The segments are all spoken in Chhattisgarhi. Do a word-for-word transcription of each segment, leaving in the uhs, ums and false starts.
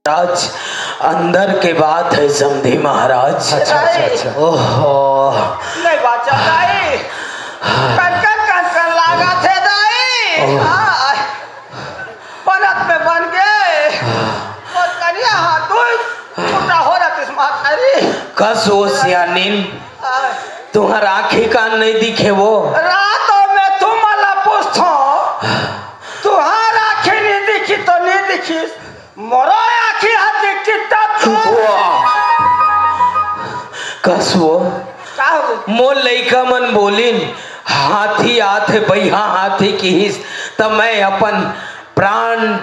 राज, अंदर के बात है समधी महाराज। अच्छा, अच्छा, अच्छा। ओहो। नहीं बाचा दाई। कन कन कन कन लागत हे दाई। ओह। हाँ। बनत में बन गे। और कनिया हाथ दुई टुकड़ा हो रहा किस्मत हरी। कस वो सियानिन। हाँ। तुहर आँखी कान नहीं दिखे वो। रातों में तुम मला पूछथो। तुहार आँखी नहीं दिखी तो नहीं दिखिस। मोरो आँखी हा दिखी तब तो। वाह। कस वो। का हो गई? मोर लइका मन बोलिन, "हाथी आथे, बइहा हाथी," किहिस, त मैं अपन प्राण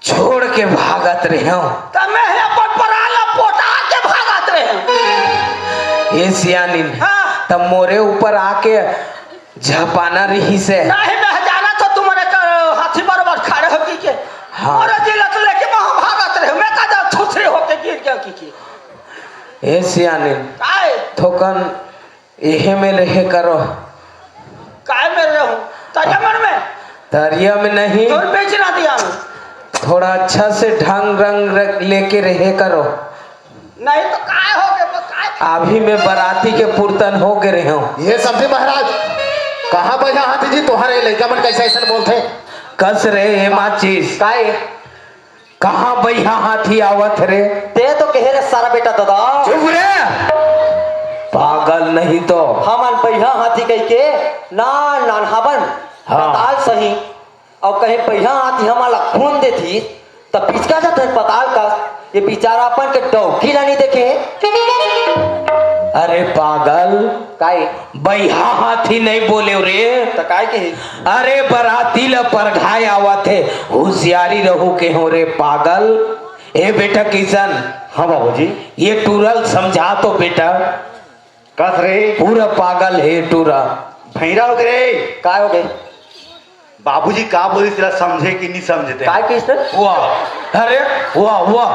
छोड़ के भागत रहेंव। त मैं हे अपन प्राण ला पोटार के भागत रहेंव। ए सियानिन, हाँ। त मोरे ऊपर आके झपाना रहिस हे। नहीं, मैं जाना तो तुम्हारे कर हाथी बरोबर खड़े हो की के। हाँ। और जिला तो लेके वहाँ भागत रहे, मैं का जा थुथरे होके गिर गया की के। ए सियानिन, आए। थोकन एहे में रहे करो। काय में रहूं? तरिया मन में? तरिया में नहीं। तोर बेच ना दिया। थोड़ा अच्छा से ढंग रंग रख, लेके रहे करो। नहीं तो काय हो गए, वो काय? अभी मैं बराती के पुरतन हो गए रहे हूँ। ये समधी महाराज, कहाँ बइहा हाथी जी, तुम्हारे लइका मन कैसे ऐसे बोलते? कस रे, ए माचिस। काय? कहाँ बइहा हाथी आवत रे? ते तो कहे रे सारा बेटा दादा। चुप रे, पागल नहीं तो। हमन बइहा हाथी कह के नान नान हवन। हाँ। पताल सही। अउ कहीं बइहा हाथी हमन ला खून देती, त पिचका जात है पताल का। ये बेचारा अपन के डौकी ला नहीं देखे। अरे पागल, काय? बइहा हाथी नहीं बोले रे। त काय के? अरे बराती ला परघाय आवत हे, हुसियारी रहू के हो रे पागल। ए बेटा किशन। हाँ बाबूजी। ये टूरा ल समझा तो बेटा। कस रे? पूरा पागल हे टूरा। भैरा हो गए रे। काय हो गए? बाबूजी का बोली तेला समझे कि नहीं समझते? काय किस रे? वाह, अरे वाह वाह।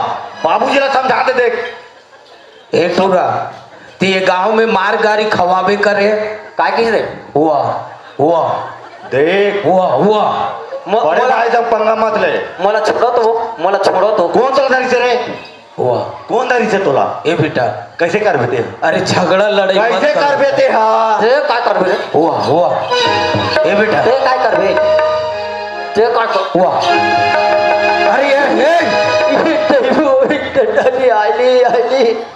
बाबूजी ला समझा दे देख। ए टूरा, ते ये गांव में मार गारी खवाबे करे। काय किस रे? वाह वाह। देख। वाह वाह। मो-, बड़े मोला भाई जब पंगा मत ले। मोला छोड़ो तो, मोला छोड़ो तो। कौन सा धरी से रे? वाह। कौन धरी से तोला? ए बेटा। कैसे करबे ते? अरे झगड़ा लड़ाई मत कैसे कर। करबे ते हा? ते काय करबे रे? वाह, वाह। ए बेटा। ते काय करबे? ते काय कर- वाह। अरे ए, ए। इही time में ओही डंडा ले आइली, आइली।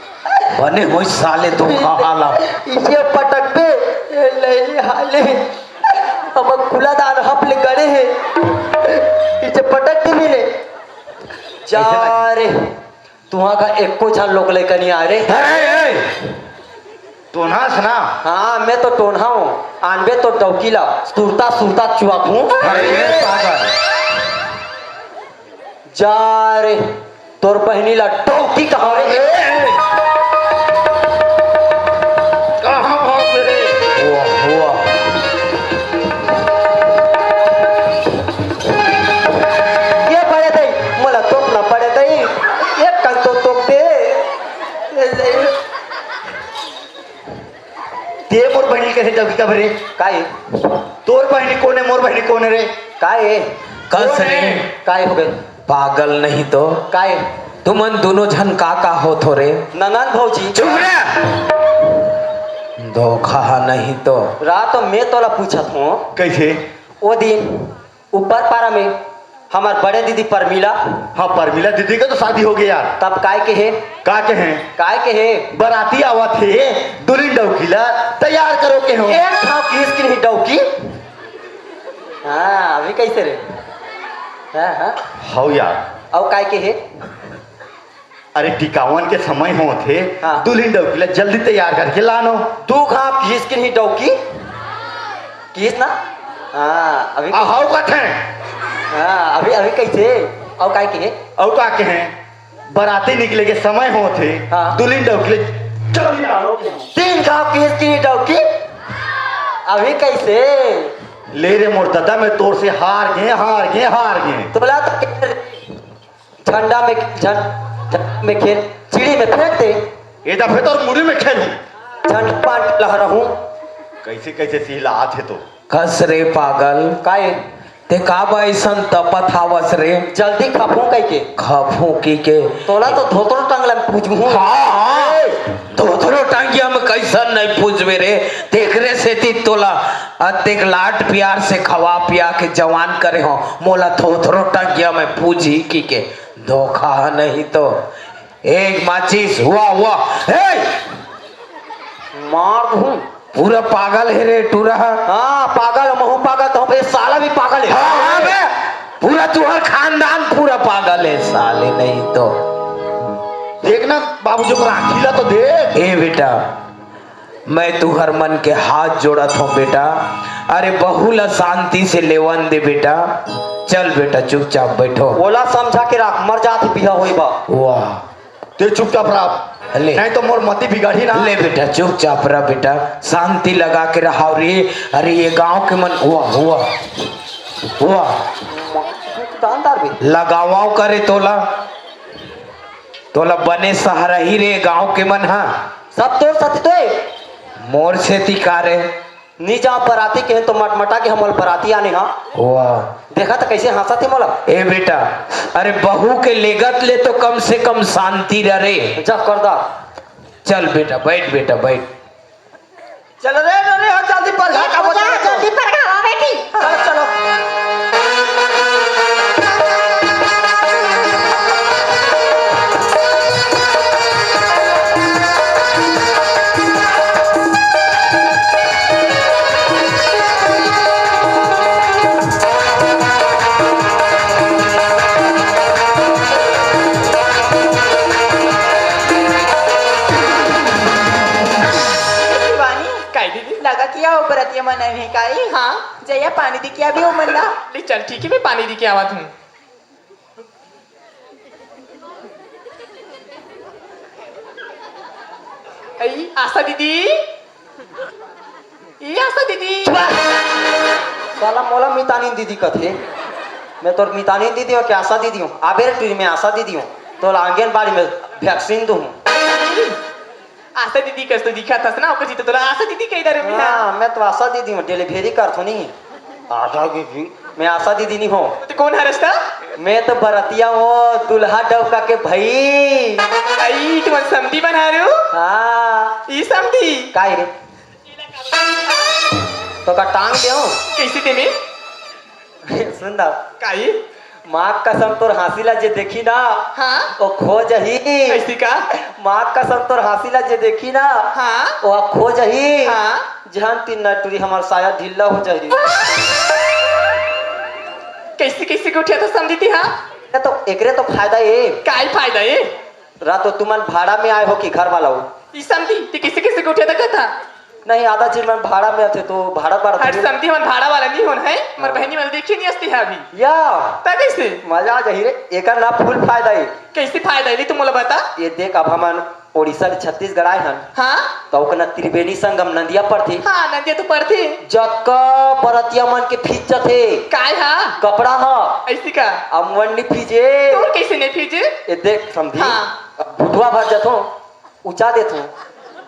बने होई साले तू खा हाला। इसे पटक दे, ए, ले ले हाले। अब कुला दान हप ले गड़े हे। इसे पटक दे मिले। जा रे। तुहा का एको झन लोग लइका नहीं आए रे। ए, ए, टोनहा से ना। हाँ, मैं तो टोनहा हूँ। आनबे तो डौकी ला, सुरता सुरता चुआकू। अरे, ए, पागल। जा रे, तोर बहिनी ला डौकी कहा रे। ए, कहाँ भाग रे? वाह, वाह। ये पड़े दई, मोला तोपना पड़े दई, ये कल तो तोप दे। ते मोर बहिनी कहे डौकी का भरे? काय? तोर बहिनी कोन हे, मोर बहिनी कोन हे रे? काय? कस रे? काय हो गए? पागल नहीं तो। काय? तुमन दोनों झन का का होत हो रे? ननद भौजी। चुप रे। धोखा नहीं तो। रात में तोला पूछत हूँ। कैसे? ओ दिन ऊपर पारा में हमार बड़े दीदी परमिला। हाँ, परमिला दीदी का तो शादी हो गया यार। तब काय के हे? का के हे? काय के हे? बराती आवत हे, दुल्हिन डौकी ला तैयार करो के हो। एक ठाव किस की नहीं डौकी। हाँ, अभी कैसे रे? हाँ, हाँ। हौ यार। अउ काय के हे? अरे, टिकावन के समय होत हे, हाँ। दुल्हिन डौकी ला जल्दी तैयार करके लानो। तू कहाँ किहिस कि नहीं डौकी? किहिस ना? हाँ, अभी आ, हौ कथे। हाँ, अभी, अभी कैसे? अउ काय के हे? अउ का के हे? बराती निकले के समय होत हे, हाँ। दुल्हिन डौकी ला जल्दी लानो। तीन कहाँ किहिस कि नहीं डौकी? अभी कैसे? ले रे मोर ददा, मैं तोर से हार गे, हार गे, हार गे। तोला तो झंडा में, झं-, झंडा में खेल, चिड़ी में फेंक दे। ए दफे तोर मुड़ी में खेलूं। झंड पान लहराहूं। कैसे, कैसे सिहलात हे तो। कस रे पागल। काय? ते काबर अइसन तपत हावस रे? जल्दी खपहूं कहिके। खपहूं कहिके? तोला तो धोतरो टंगला में पूजहूं। हाँ, हाँ। धोतरो टंगिया में कइसन नहीं पूजबे रे? तेकरे सेती तोला अतेक लाड प्यार से खवा पिया के जवान करे हों, मोला धोतरो टंगिया में पूजही कहिके। धोखा ह नहीं तो। एक माचिस, वाह, वाह। ए! मार दूं। पूरा पागल हे रे टूरा ह। हाँ, पागल, महू पागल, तो ये साला भी पागल हे। हाँ, हाँ बे, पूरा तुहर खानदान पूरा पागल हे साले, नहीं तो। देख ना बाबूजी, ओकर आँखी ला तो देख। ए बेटा, मैं तुहर मन के हाथ जोड़त हों बेटा। अरे बहू ला शांति से लेवन दे बेटा। चल बेटा, चुपचाप बैठो। ओला समझा के राख, मर जात ही, बिहा होई बा। वाह। ते चुपचाप रह, ले। नहीं तो मोर मति बिगड़ही ना। ले बेटा, चुपचाप रह बेटा, शांति लगा के रहाव रे। अरे ये गांव के मन, वाह, वाह, वाह। दानदार भी। लगावाव करे तोला, तोला बने सहारा ही रे गांव के मन हा। सब तोर साथी तो हे। मोर सेती का रे? नी जाव बराती के तो मटमटा के हमल बराती आने हा। वाह। देखा तो कैसे हंसत हे मोला। ए बेटा, अरे बहू के लेगत ले तो कम से कम शांति रह रे। जा कर दा। चल बेटा, बैठ बेटा, बैठ। चल रे, रे, रे, हो जल्दी पर ये का पूजा बता दो। जल्दी पर का बेटी। चलो, चलो। शिवानी, काय दीदी? लगा कि या बरतिया मन नहीं काई? हाँ। जया पानी दे के आबे ओ मन ला। ले चल, ठीक है, मैं पानी दे के आवत हूँ। अई, आशा दीदी, ई आशा दीदी। साला मोला मितानिन दीदी कथे। मैं तोर मितानिन दीदी हूँ कि आशा दीदी हूँ? आबे रे टूरी, मैं आशा दीदी हूँ। तोला आंगनबाड़ी में वैक्सीन दूँ। आशा दीदी कस तो दिखत हस ना, ओकर चलते तोला आशा दीदी कहि डरे मैं। हाँ, मैं तो आशा दीदी हूँ, डिलीवरी करथों नी। आशा दीदी? मैं आशा दीदी नहीं हूँ। तो कौन हरस था? मैं तो बरतिया हूँ, दूल्हा डौका के भाई। आई, तुमन समधी बना रहे हो? हाँ। ई समधी? काय रे? तो का टांग दे हूँ? कैसे ते में? सुन ना। काई? माँ कसम तोर हंसी ला जे देखी ना, हाँ? वो खो जही। ऐसी का? माँ कसम तोर हंसी ला जे देखी ना, हाँ? वो खो जही। हाँ? जानती ना टूरी, हमार साया ढीला हो जही। कैसे, कैसे के उठे तो समझी थी, हाँ? ये तो, एकरे तो फायदा हे। काई फायदा हे? रात तो तुमन भाड़ा में आए हो कि घर वाला हो? ई समधी, ते किसे किसे के उठे तक था? नहीं, आधा चीज मन भाड़ा में थे तो भाड़ा पर हर थे। समधी मन भाड़ा वाला नहीं होन है, मर हाँ। बहनी मन देखी नहीं हस्ती है अभी। या। तब इसे। मजा आ जाही रे, एकर ना फुल फायदा है। कैसे फायदा है, ले तू मोला बता। ये देख, अब हमन ओडिशा ले छत्तीसगढ़ आए हन। हाँ। तो ओकना त्रिवेणी संगम नदिया पड़थे। हाँ, नदिया तो पड़थे। जतका बरतिया मन के फीस जथे। काय हा? कपड़ा हा। ऐसी का? अमवन नहीं फीजे। तोर कैसे नहीं फीजे? ये देख समधी। हाँ। भुटवा भर जथो, उचा देथो,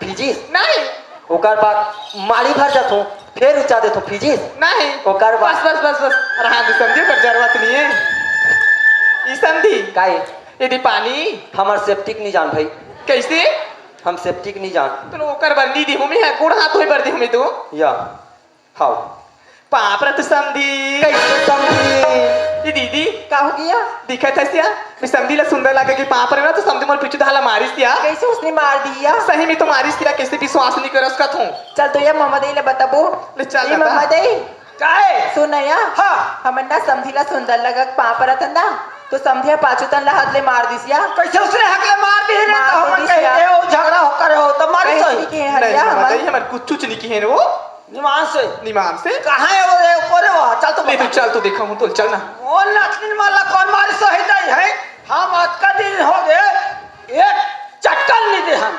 फिजिस। नहीं। ओकर बाद माड़ी भर जथो, फिर उचा देथो, फिजिस। नहीं। ओकर बाद बस, बस, बस, बस। रहा दे समधी, ओकर जरूरत नहीं है। ई समधी। काहे? यदि पानी। हमर सेप्टिक नहीं जान भाई। कैसे? हम सेप्टिक नहीं जान। तो ओकर बर नहीं दी हूँ मैं, गोड़ हाथ धोए बर दी हूँ मैं तो। या। हाव। पाप रत समधी। कैसे समधी? ये दीदी। का हो गया? दिखत है सिया? मैं समधी ला सुंदर लगे कि पाप रे ना तो समधी मोर पीछू धाला मारिस सिया। कैसे उसने मार दिया? सही में तो मारिस सिया, कैसे विश्वास नहीं करस का तू? चल तो ये ममा दई ले बताबो। ले चल ए दादा। ममा दई। काहे? सुन ना या। हाँ। हमन ना समधी ला सुंदर लगक पाप रत ना, तो समधी पाछू तन ला हाथ ले मार दिस या। कैसे उसने हक ले मार दी ना, मार तो तो हमन दिस कहे या। ए, ओ झगड़ा हो करे हो, तो मारी कहे सही। सी के हन नहीं, या ममा हमन। दई, हमन कुछ, कुछ नहीं किहे वो। निमान से। निमान से? कहाँ है वो रे? ऊपर है वो। चल तो ले तू बता। चल, तू देखा हूँ तो चल ना। वो नतनी माला कौन मारी सही नहीं है? हम आज का दिन हो गए, एक चटकन नहीं दे हम।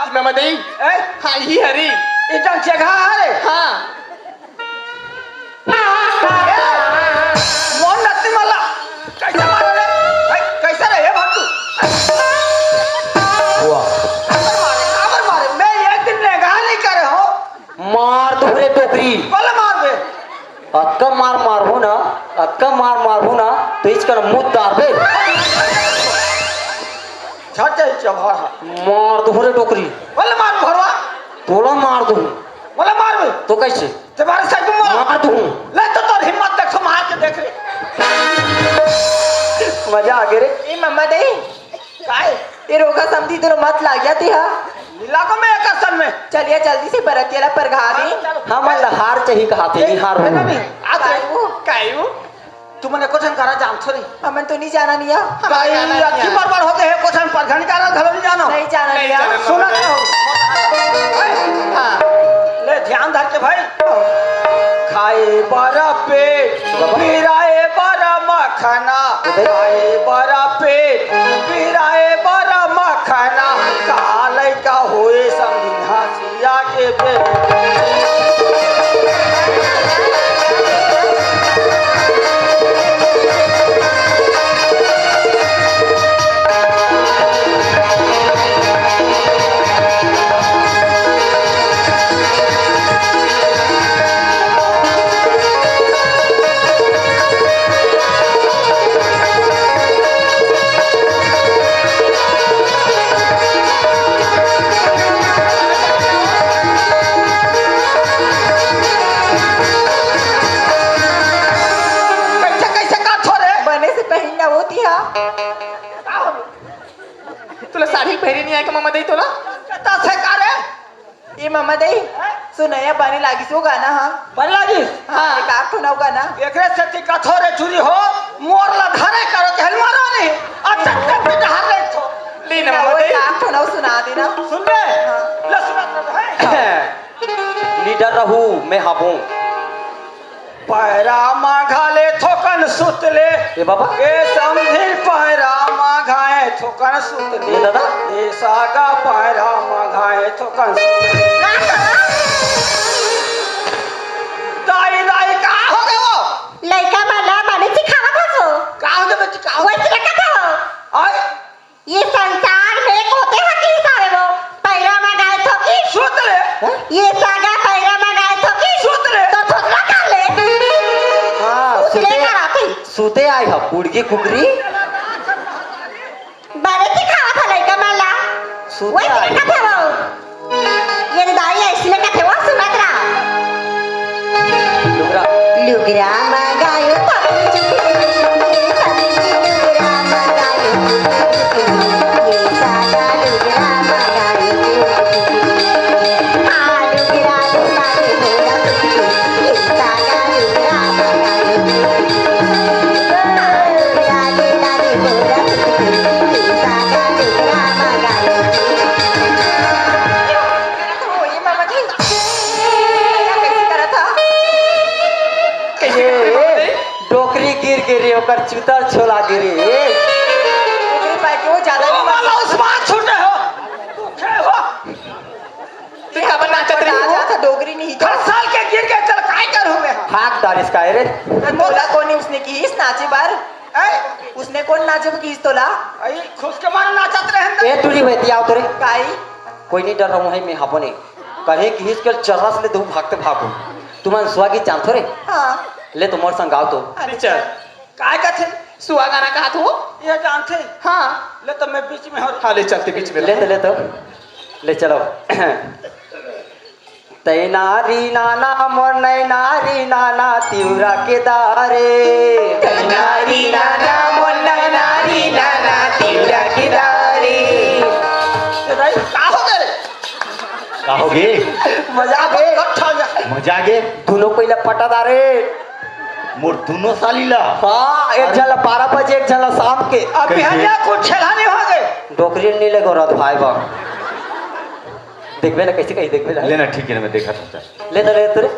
अब ममा दई। ए? हाँ, ही हरी। इधर जगह है रे। हाँ। ए, वो नतनी माला। कैसे मारे रे? ए, कैसे रे? ए, भाग तू। वाह। काबर मारे, काबर मारे? मैं एक दिन नेगा नहीं करे हो। मार दो रे डोकरी। बोले मार दे। अतका मार मार। मारहूं ना, अतका मार मारहूं ना, तो इचका मुंह डारबे। झट जाई चबहा। मार दूं रे डोकरी। बोले मार भरवा। तोला मार दूं। बोले मार बे। तो कैसे? ते मारे से तुम मार दूं। ले तो तोर हिम्मत देख, तो मार के देख रे। मजा आ गया रे। ए मम्मा दई। काय? ए रोगा समधी दोनों मत लाग जाती हा। मिला को मैं एक आसन में। चलिए जल्दी से बरतिया ला परघा दे। हाँ, चलो। हमन ला हार चाही कहा थे, ए, हार ए, हो। मम्मी, आ तो काय वो? काय वो? तुमन एको झन करा जानथो रे? हमन तो नहीं जाना निया। काई अति बड़बड़ होते है, एको झन परघा निकाला घलो नहीं जानो। नहीं जाना नहीं निया। जाना। सुना ना हो। हाँ। ले ध्यान धर के भाई। खाए बरा पेट, पिराए बरा मखना। खाए बरा पेट, पिराए बरा मखना। का लइका होए समधिन हंसिया के बेट। कैसे, कैसे करथो रे? बने से पहिन ना होती हा। तुला साड़ी पहिरे नहीं आए का मम्मा दई तोला? कता से का रे? ए मम्मा दई, सुनया बने लागिस वो गाना हा। बने लागिस? हाँ। एक आठ ठो नौ गाना। एकरे से ती कथो रे चुरी हो, मोर ला धरे करो के हल मारो नहीं। अच्छा, अच्छा, अच्छा, हर ले थो। ले ना मम्मा वो दई। एक आठ ठो नौ सुना देना। सुन बे। हाँ। ले सुना तो है। निडर रहू, मैं हाबू। पैरा मा घाले थोकन सुतले। ए बाबा। ए समधिन पैरा मा घाए थोकन सुतले। ए दादा। ए सागा पैरा मा घाए थोकन सुतले। दाई, दाई, का हो गए वो? लइका मन ला बने सिखावत हस वो। का हो गए बच्ची, का हो गए? वही लगा था वो। आय? ये संसार में कोते हकीस आवे वो, पैरा मा गाय थोकी। सुत ले। ये सागा पैरा मा गाय थोकी। सुत ले। तो थोकला कर ले। हाँ, सुत ले सुते, कराती। सुते आय ह, बुड़गी कुकरी। बने सिखावत ह लइका मन ला। सुते वही आय। देखत हवो। ये दाई ऐसी लगा थे वो सुनत रहा। लुगरा। लुगरा मंगायो तो लुगरा मंगायो। ये सादा लुगरा मंगायो। हाँ, लुगरा लुगरा दे बोला। ये सादा लुगरा मंगायो। हाँ, लुगरा लुगरा दे बोला। ये सादा लुगरा मंगायो। ओ, ये मामा जी, कैसे करत हा? कैसे ए, करत हा? डोकरी गिर गे रे, ओकर चूतर छोला गे रे। डोकरी पाए के वो ज्यादा ओ, नहीं माला मानती। उस बात छूटे हो। तू काबर नाचत रही हो? नाचा था, डोकरी नहीं तो। हर साल के गिर के चल, काय करूँ मैं? हाक डारिस काय रे? तोला कोनी उसने किहिस नाचे बर? ए? उसने कोन नाचे बर किहिस तोला? आई, खुश के मारे नाचत रहे हैं। ए, टूरी बेटी, आओ तो रे। काई? कोई नहीं डर रहा हूँ, है मैं हाबो नहीं। कहे किहिस के चर्रस ले दू भागते भागो। तुमन सुआ गीत जानथो रे? हाँ। ले तो मोर संग गाओ तो। अरे चल। काय कथे? सुआ गाना कहा तू? ये जानथे? हाँ। ले तो मैं बीच में हो। हाँ, ले चलते बीच में। ले तो, ले तो। ले चलो। तैनारी नाना मोर नैनारी नाना तिउरा के दारे। तैनारी नाना मोर नैनारी नाना तिउरा के दारे। ए भाई, का हो गए? का हो गे? मजा आ गे। कब खा गया? मजा आ गे। दोनों पहिला पटा दारे। मोर दोनों साली ला? हाँ, एक अरे। झन ला बारह बजे, एक झन ला शाम के। अब कैसे? बिहान या कुछ छेला नहीं हो गए। डोकरी नहीं ले गोरत भाई बा। देखबे ना, कैसे कही देखबे ना। लेना ठीक है ना, मैं देखा था। ले तो, ले तो रे।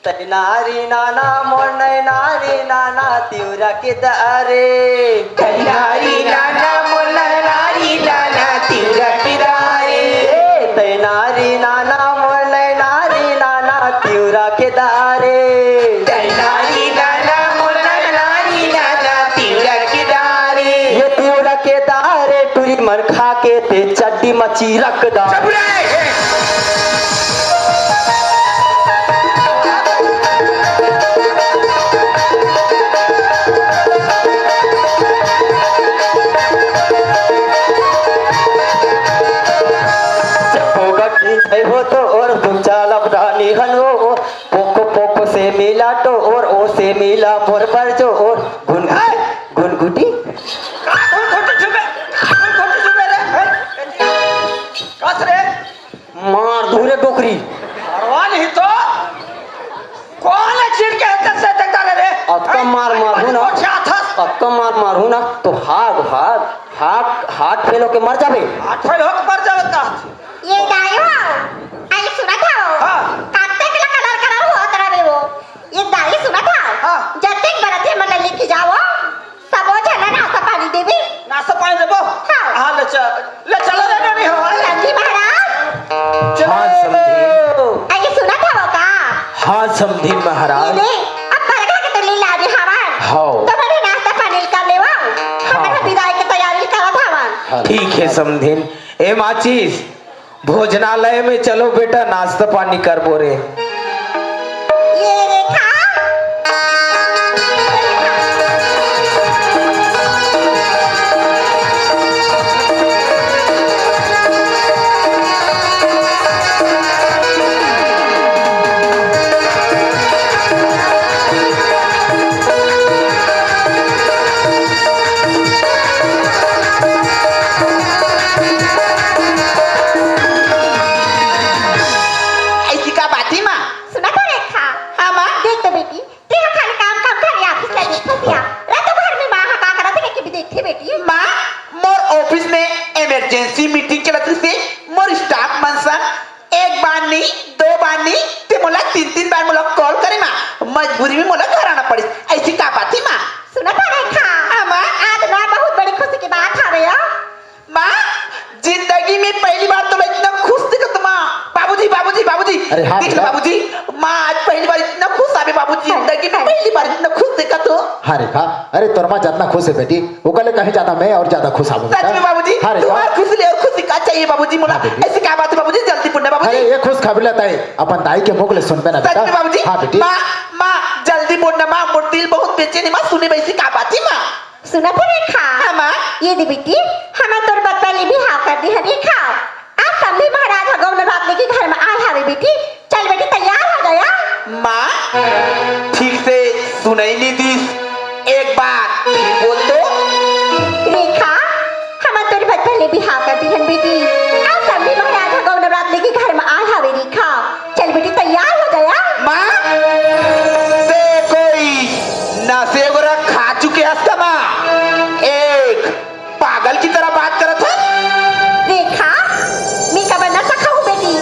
तैनारी नाना मोर नैनारी नाना तिउरा के दारे। तैनारी नाना मोर नैनारी नाना तिउरा के दारे। ए, तैनारी नाना मोर नैनारी नाना तिउरा के दारे। तैनारी नाना मोर नैनारी नाना तिउरा के दारे। ये तिउरा के दारे टूरी मन खा के ते चड्डी मची रख दा। चुप रहे। मिला तो और ओ से मिला बोर बर जो और गुन गुनगुटी। गुनगुटी। गुनगुटी छुपे, गुनगुटी छुपे रे। कस रे? मार दूं रे डोकरी। मारवा नहीं तो। कौन है चिढ़ के इधर से देखता रे? अतका मार मारहूं ना। अतका मार मारहूं ना तो हाग हाग हाग हार्ट फेल होके मर जाबे। हार्ट फेल होके मर जाबे का? ये दाई हो, आई सुनत हो? हाँ। काते के कलर करा हो तरा रे वो। ये दाई सुनत हो? हाँ। जतेक बरत हे मन लेके जाओ। सबो झन नाश्ता पानी देबे। नाश्ता पानी देबो? हाँ। हाँ, ले चल, ले चल रे नोनी हो। समधी महाराज। चलो। हाँ, समधी। अरे, सुनत हवो का? हाँ, समधी महाराज। ये दे, अब बरखा के तो लीला भी हवन। हाँ। तो बड़े नाश्ता पानी कर लेवा। हाँ। हमन विदाई के तैयारी करत हवन। हाँ। ठीक है, समधी। ए माचिस, भोजनालय में चलो बेटा, नाश्ता पानी करबो रे। ये रेखा। ऐसी का बात ही माँ? सुना था रेखा? हाँ माँ। देख तो बेटी, तेरा खाली काम काम खाली ऑफिस ला देखत हस। रात भर में माँ हा का करत हे कि भी देखथे बेटी। माँ, मोर ऑफिस में इमरजेंसी मीटिंग चलत रहिसे, मोर स्टाफ मन संग एक बार नहीं, दो बार नहीं, ते मोला तीन तीन बार मोला कॉल करे माँ, मजबूरी में मोला घर आना पड़िस। ऐसी का बात ही माँ? सुना था रेखा? हाँ माँ। आज ना बहुत बड़ी खुशी की बात हवे। माँ, जिंदगी में पहली बार तोला इतना खुश देखत माँ। बाबूजी, बाबूजी, बाबूजी। अरे हाँ देख ना बेटा। बाबूजी, माँ आज पहली बार इतना खुश आवे बाबूजी, जिंदगी में पहली बार इतना खुश देखत हो। हाँ रेखा, अरे तोर माँ जितना खुश है बेटी, ओकर ले कहीं ज्यादा मैं और ज्यादा खुश आवे सच बेटा। में बाबूजी, हाँ रेखा। तुम्हार खुशी ले और खुशी का चाहिए बाबूजी मोला? हाँ बेटी। ऐसी का बात है बाबूजी, जल्दी बोलना बाबूजी। अरे ये खुश खबरी ला तैं अपन दाई के मुख ले सुनबे ना सच बेटा। में बाबूजी? हाँ बेटी। माँ, माँ, जल्दी बोलना माँ, मोर दिल बहुत बेचैन है माँ, सुने वैसी का बात है माँ? सुनत हे रेखा? हाँ, माँ। ये दे बेटी, हमन तोर बचपन ले बिहाव कर दे हन रेखा। आज समधी महाराज ह गौन बारात लेके घर में आए हवे बेटी। चल बेटी, तैयार हो जा। माँ, ठीक से सुनाई नहीं दीस, एक बार फिर बोल तो। रेखा, हमन तोर बचपन ले बिहाव कर दे हन बेटी। आज समधी महाराज ह गौन बारात लेके घर में आए हवे रेखा। चल बेटी, तैयार हो जा। माँ, ते कोई नशे वगैरह खा चुके हस का माँ? एक पागल की तरह बात करत हस। रेखा, मैं कबर नशा खाऊं बेटी?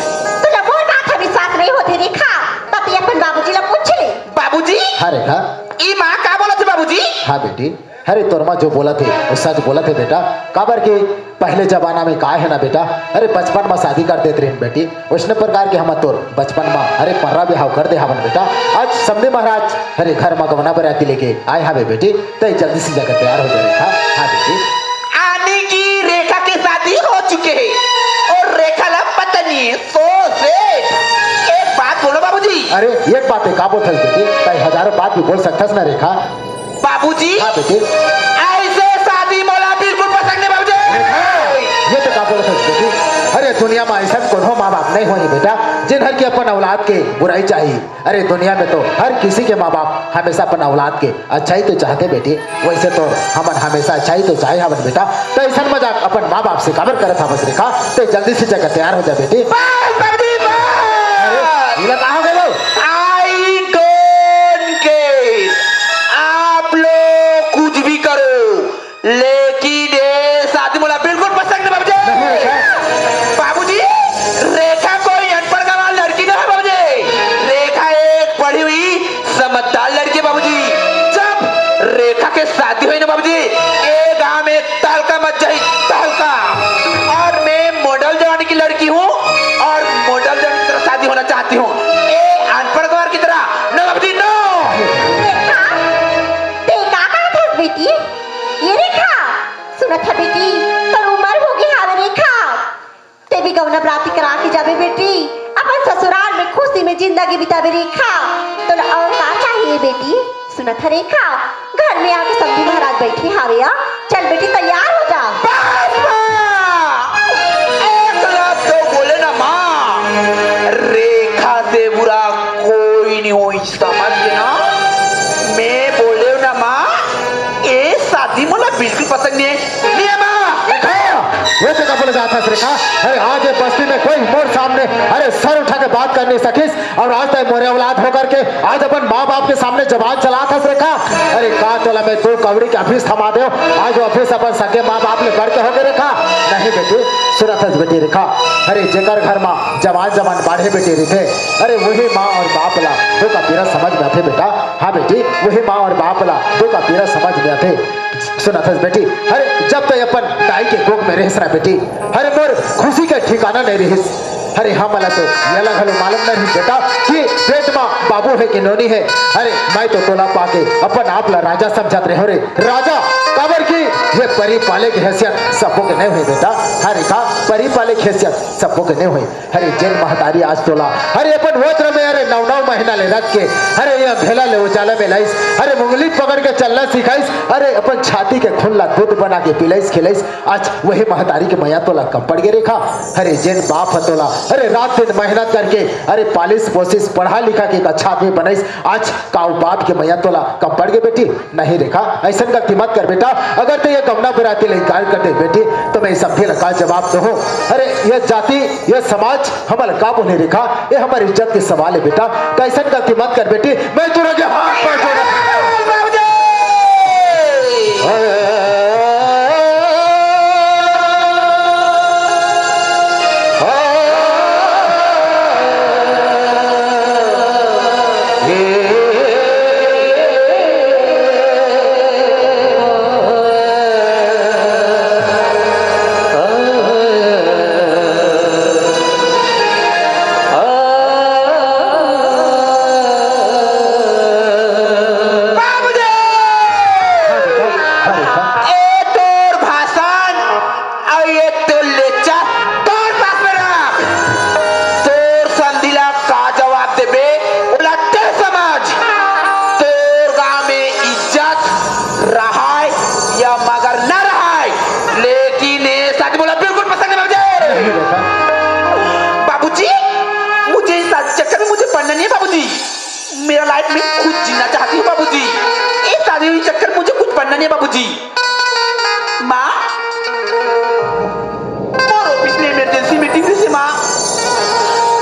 तुला मोर बात ह विश्वास नहीं होते रेखा, त ते अपन बाबूजी ला पूछ ले। बाबूजी? हाँ रेखा। ई माँ का बोलत हे बाबूजी? हाँ बेटी, अरे तोर माँ जो बोलत हे, वो सच बोलत हे बेटा। काबर के पहले जमाना में का है ना बेटा, अरे बचपन में शादी कर देत रहिन बेटी, वैसने प्रकार के हमन तोर बचपन में अरे पर्रा बिहाव कर दे हवन बेटा। आज समधी महाराज अरे घर में गौना बराती लेके आए हवे बेटी, तैं जल्दी से जाकर तैयार हो जा रेखा। हाँ बेटी। आनी की रेखा के शादी हो चुके है और रेखा ला पता नहीं है। So sad। एक बात बोलो बाबूजी। अरे एक बात है, का बोलत हस बेटी, तैं हजारों बात भी बोल सकत हस ना रेखा। बाबूजी, हाँ बेटी। ऐसे शादी मोला बिल्कुल पसंद नहीं बाबूजी। ये तो का बोलत हस बेटी? अरे दुनिया में ऐसा कोनो माँ बाप नहीं होही बेटा, जिन हर के अपन औलाद के बुराई चाहिए। अरे दुनिया में तो हर किसी के माँ बाप हमेशा अपन औलाद के अच्छा ही तो चाहते बेटी। वैसे तो हमन हमेशा अच्छा ही तो चाहे हवन बेटा, तो ऐसा मजाक अपन माँ बाप से काबर करत हवस रेखा? तो जल्दी से जाकर तैयार हो जा बेटी। बस बाबूजी, बस। अरे, ये का हो गया? I don't care। आप लोग कुछ भी करो, लेकिन ये शादी मोला बिल्कुल पसंद नहीं बाबूजी। नहीं है क्या? बाबूजी, रेखा कोई अनपढ़ गंवार लड़की नहीं है बाबूजी। रेखा एक पढ़ी हुई समझदार लड़की है बाबूजी। जब रेखा के शादी होई ना बाबूजी, ये गांव में तहलका मच जाही, तहलका। और मैं मॉडल जवानी की लड़की हूँ और मॉडल जवानी की तरह शादी होना चाहती हूँ। ए अनपढ़ गंवार की तरह, no बाबूजी, no। रेखा, ते का कहत हस बेटी? ये रेखा, सुनत ह बेटी, तोर उमर हो गे हावे रेखा। ते भी गौना बराती करा के जाबे बेटी, अपन ससुराल में खुशी में जिंदगी बिताबे रेखा। तोला और का चाहिए बेटी? सुनत ह रेखा, घर में आके समधी महाराज बैठे हावे। चल बेटी, तैयार हो जा। बस माँ, एक लफ्ज तो बोले ना माँ, रेखा से बुरा कोई नहीं होई, समझ गए ना? मैं बोले ना माँ, ये शादी मोला बिल्कुल पसंद नहीं है। नहीं है माँ। रेखा, ये तो का बोले जात हस रेखा? अरे आज ये बस्ती में कोई मोर सामने, अरे सर उठा के बात कर नहीं सकिस, और आज तक मोरे औलाद होकर के आज अपन माँ बाप के सामने जबान चलात हस रेखा। अरे का तोला मैं दू कौड़ी के अफीस थमा देव, आज वो अफीस अपन सगे माँ बाप ले बढ़ के होगे रेखा। नहीं बेटी, सुनत हस बेटी रेखा, अरे जेकर घर मा जवान जवान बाढ़े बेटी रहिथे, अरे वही माँ और बाप ला दुख पीरा समझ में आथे बेटा। हाँ बेटी, वही माँ और बाप ला दुख पीरा समझ में आथे। सुनत हस बेटी, अरे जब तक अपन दाई के कोख में रहिस ना बेटी, अरे मोर खुशी के ठिकाना नहीं रहिस। अरे हमला तो ये घलो मालूम नहीं रहिस बेटा कि पेट मा बाबू है कि नोनी है। अरे मैं तो तोला पाके अपन आप ला राजा समझत रहे हो रे राजा, काबर कि ये परी पाले की हैसियत सबो के नहीं हुई बेटा। अरे का परी पाले की हैसियत सबो के नहीं हुई। अरे जेन महतारी आज तोला, अरे अपन वस्त्र में, अरे नौ नौ महीना ले रख के, अरे ये अंधेला ले उजाला में लाइस, अरे मुंगली पकड़ के चलना सिखाइस, अरे अपन छाती के खून ला दूध बना के पिलाइस खिलाइस, आज वही महतारी के मया तोला कम पड़ गे रेखा। अरे जेन बाप ह तोला, अरे रात दिन मेहनत करके, अरे पालिस पोसिस पढ़ा लिखा के एक अच्छा आदमी बनाइस, आज का वो बाप के मया तोला कम पड़ गे बेटी? नहीं रेखा, ऐसन गलती मत कर बेटा। अगर ते ये गमना बराती ले इनकार कर दे बेटी, तो मैं समधी ला का जवाब दूँ? अरे ये जाति, ये समाज हमला का बोले रेखा? ये हमर इज्जत के सवाल है बेटा। तो ऐसन गलती मत कर बेटी, मैं तोरा के हाथ पैर जोड़ा। बाबूजी! ए तोर भाषण अउ ये तोर लेक्चर तोर पास में रख। तोर समधी ला का जवाब देबे, ओला ते समझ। तोर गांव में इज्जत रहय या मगर न रहय, लेकिन ये शादी मोला बिल्कुल पसंद नहीं बाबूजी। बाबूजी, मुझे इस शादी चक्कर में मुझे पड़ना नहीं है बाबूजी। मेरा लाइफ में खुद जीना चाहती हूँ बाबूजी। इस शादी के चक्कर में मुझे कुछ बनना नहीं है बाबूजी। माँ, मोर ऑफिस में इमरजेंसी मीटिंग रहिसे माँ।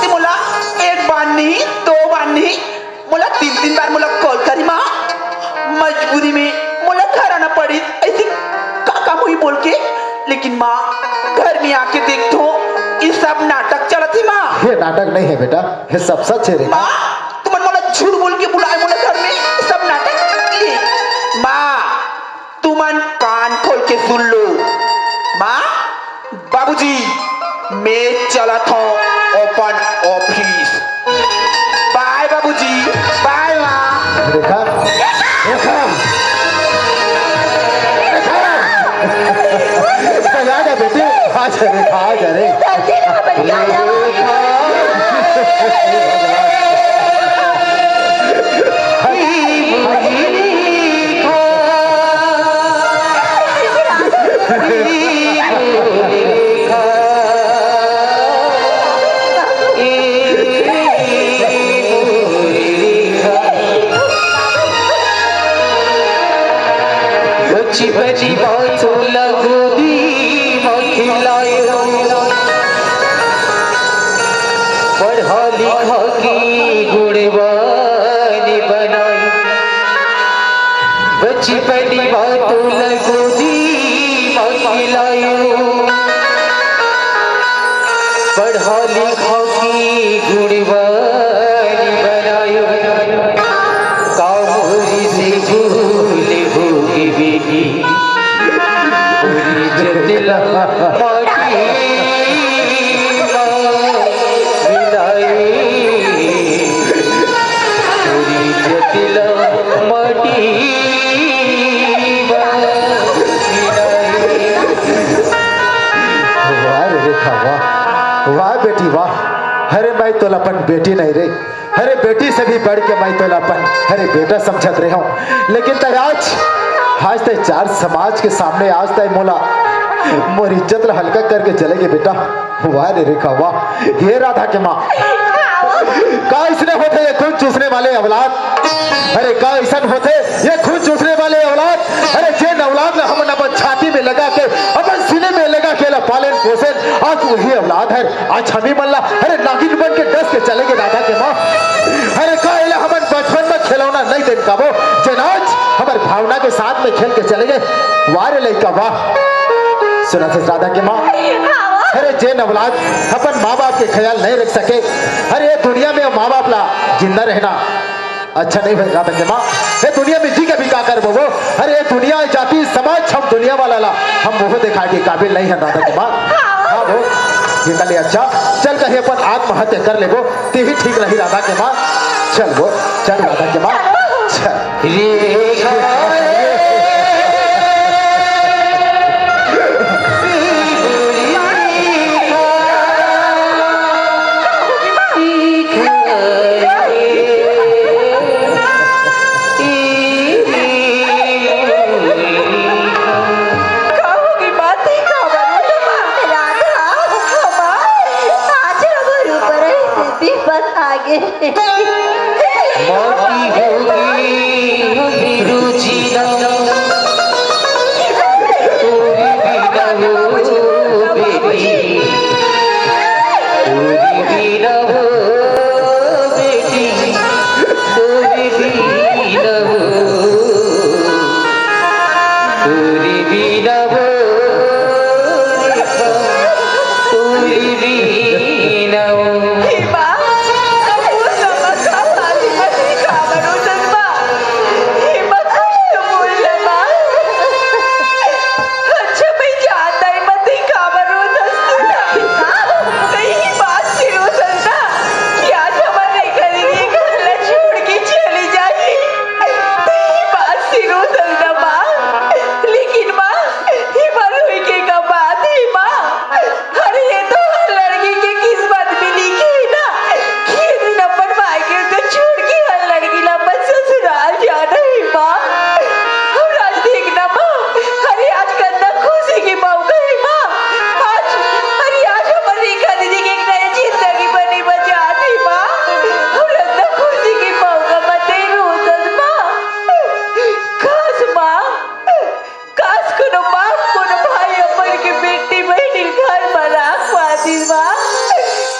ते मोला एक बार नहीं, दो बार नहीं, मोला तीन तीन बार मोला कॉल करी माँ। मजबूरी में मोला घर आना पड़ी, ऐसे का काम होही बोल के। लेकिन माँ, घर में आके देखथों, ये सब नाटक चलत हे माँ। ये नाटक नहीं है बेटा, ये सब सच है रे। माँ, तुमन मोला झूठ बोल के बुलाए मोला घर में, सब नाटक। ले माँ, तुमन कान खोल के सुन लो। माँ, बाबूजी, मैं चलत हूँ अपन ऑफिस। बाय बाबूजी, बाय माँ। रेखा, रेखा, रेखा। आ जा बेटी, आ जा रे, आ जा रे। बचपनी बातों ला गोदी म खिलायो, पढ़ा लिखा के गुणवान बनायो। बचपनी बातों ला गोदी म खिलायो, पढ़ा लिखा के गुणवान बनायो। का मोर से भूल होगे बेटी, मोरी जतला माटी मा मिलाए, मोरी जतला माटी मा मिलाए। वाह रे रेखा, वाह, वाह बेटी, वाह। अरे मैं तोला अपन बेटी नहीं रे, अरे बेटी से भी बढ़ के मैं तोला अपन, अरे बेटा समझत रहे हूँ, लेकिन तैं आज, आज तैं चार समाज के सामने आज तैं मोला, मोर इज्जत ला हल्का करके चले गे बेटा। वाह रे रेखा, वाह। हे राधा के माँ, का इसने होथे ये खून चूसने वाले औलाद? अरे का अइसन होथे ये खून चूसने वाले औलाद? अरे जेन औलाद ला हमन अपन छाती में लगा के, अपन सीने में लगा के ला पालेन पोसेन, आज वही औलाद हर आज हमी मन ला, अरे नागिन बन के डस के चले गे राधा के माँ। अरे का एला हमन बचपन में खिलौना नहीं देन काबो, जेन आज हमर भावना के साथ में खेल के चले गे। वाह रे लइका वाह। सुनत हस राधा के माँ, अरे जेन औलाद अपन माँ बाप के ख्याल नहीं रख सके, अरे ये दुनिया में माँ बाप ला जिंदा रहना अच्छा नहीं होय राधा के माँ। ये दुनिया में जी के भी का करबो वो? अरे ये दुनिया, जाति, समाज, हम दुनिया वाला ला हम मुँह दिखाए के काबिल नहीं है राधा के माँ। हाँ वो, ये कले अच्छा, चल कहीं अपन आत्महत्या कर लेबो, ते ही ठीक रही राधा के माँ। चल वो, चल राधा के माँ, चल। राधा, हमार आज हमर ऊपर ऐसे विपत आ गे। माटी होगे हमरो जीना, तोरे बिना हो बेटी, तोरे बिना हो बेटी, तोरे बिना हो, तोरे बिना हो रेखा, तोरे बिना हो। हे माँ, अब वो समझ आ पाती मत, हे का मनो जन्मा। हे माँ, कुछ तो बोल ले माँ। अच्छा, मैं जानता ही मत, हे का मनो जन्मा। नहीं, बात सिरो जन्मा। क्या समझ नहीं करेंगे, घर छोड़ के चली जाएगी। नहीं, बात सिरो जन्मा माँ। लेकिन माँ, हे माँ, रोई के का बात हे माँ। अरे, ये तो हर लड़की के किस्मत में लिखे हे ना, कि ये दिन अपन मायके के छोड़ के हर लड़की ला अपन ससुराल जाना हे माँ। अउ आज देखना माँ, अरे, आज कतना खुशी के मौका हे माँ। आज, अरे, आज हमर रेखा दीदी के एक नई जिंदगी बने बजात हे माँ। अउ कतना खुशी के मौका, मत ही रो दस माँ। काश माँ, काश कोनो बाप, कोनो भाई अपन के बेटी बहिनी घर म राख पातिस बा।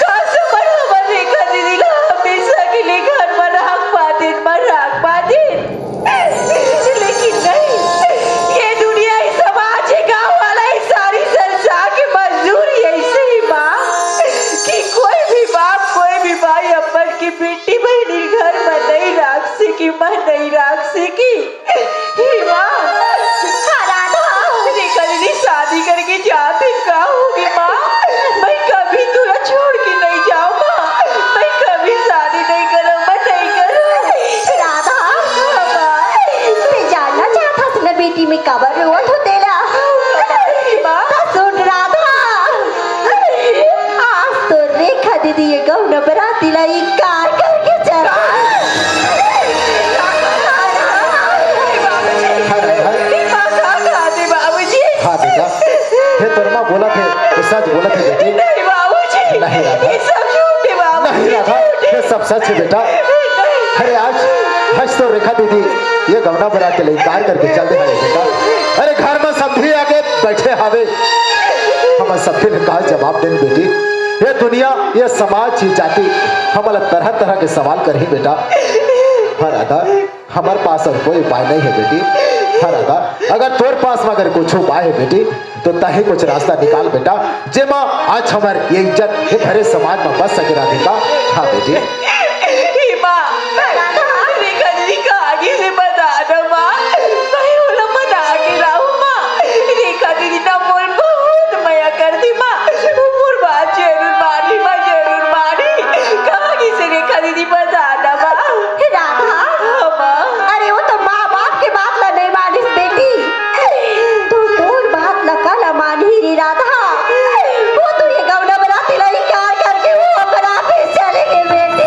काश हमर, हमर रेखा दीदी ला हमेशा के लिए घर म राख पातिस, म राख पातिस। लेकिन नहीं, ये दुनिया, ये समाज, ये गाँव वाला, ये सारी संसार के मजदूरी ऐसे ही बा कि कोई भी बाप, कोई भी भाई अपन के बेटी बहिनी घर म नहीं राख सकी, म नहीं राख सकी। हे माँ, हाँ, राधा। रेखा दीदी शादी करके जात हे, का होगे माँ? मैं कभी तोला छोड़ के नहीं जाऊँ माँ। मैं कभी शादी नहीं करूँ, मैं नहीं करूँ। राधा, हाँ माँ। तैं जानना चाहत हस ना बेटी, मैं काबर रोवत हों तेला? हाँ माँ। त सुन राधा, आज तो रेखा दीदी ये गौना बराती ला इनकार करके चल। हाँ, हाँ। हाँ बेटा, हे तोर माँ बोलत हे, ये सच बोलत हे बेटी। नहीं बाबूजी, नहीं राधा। ये सब झूठ है बाबूजी, नहीं राधा, झूठ है। ये सब सच है बेटा। नहीं। अरे आज, आज तो रेखा दीदी ये गौना बराती ला इनकार करके चल दे हवे बेटा। अरे घर म समधी आके बैठे हवे, हमर समधी ला का जवाब देन बेटी? ये दुनिया, ये समाज, ये जाति हमला तरह तरह के सवाल करही बेटा। हाँ राधा, हमर पास अउ कोई उपाय नहीं है बेटी। हाँ राधा, अगर तोर पास म अगर कुछ उपाय है बेटी, तो तहीं कुछ रास्ता निकाल बेटा, जेमा आज हमर ये इज्जत ये भरे समाज म बच सके राधिका। हाँ बेटी। हे माँ, रेखा दीदी का आगे से बता दो माँ, मैं ओला मना के रहूँ माँ। रेखा दीदी ना मोर बहुत मया करती माँ, वो मोर बात जरूर मानी माँ, जरूर मानी। कहाँ गिसे रेखा दीदी, बता ना माँ। राधा। हाँ माँ। अरे वो तो माँ बाप के बात ला नहीं मानिस बेटी, तू मोर बात ला काला मानही रे राधा। वो तो ये गौना बराती ला इनकार करके वो अपन आप ही चले गे बेटी।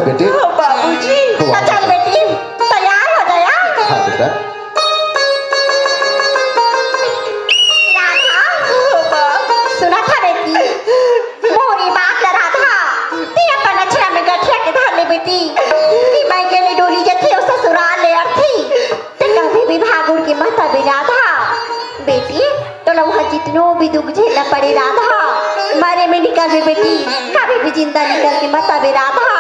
बेटी। बाबूजी। वाह। तो चल बेटी, तैयार हो जा यार। हाँ बेटा। राधा। सुना था बेटी, मोरी बात ला राधा, ते अपन अचरा में गठिया के धर ले बेटी, कि मैं गेली डोली जथे ओ ससुराल ले अर्थी, ते कभी भी भागुड़ के मत आबे राधा। बेटी, तोला वहाँ जितनो भी दुख झेलना पड़े राधा, मरे में निकलबे बेटी, कभी भी जिंदा निकल के मत आबे राधा।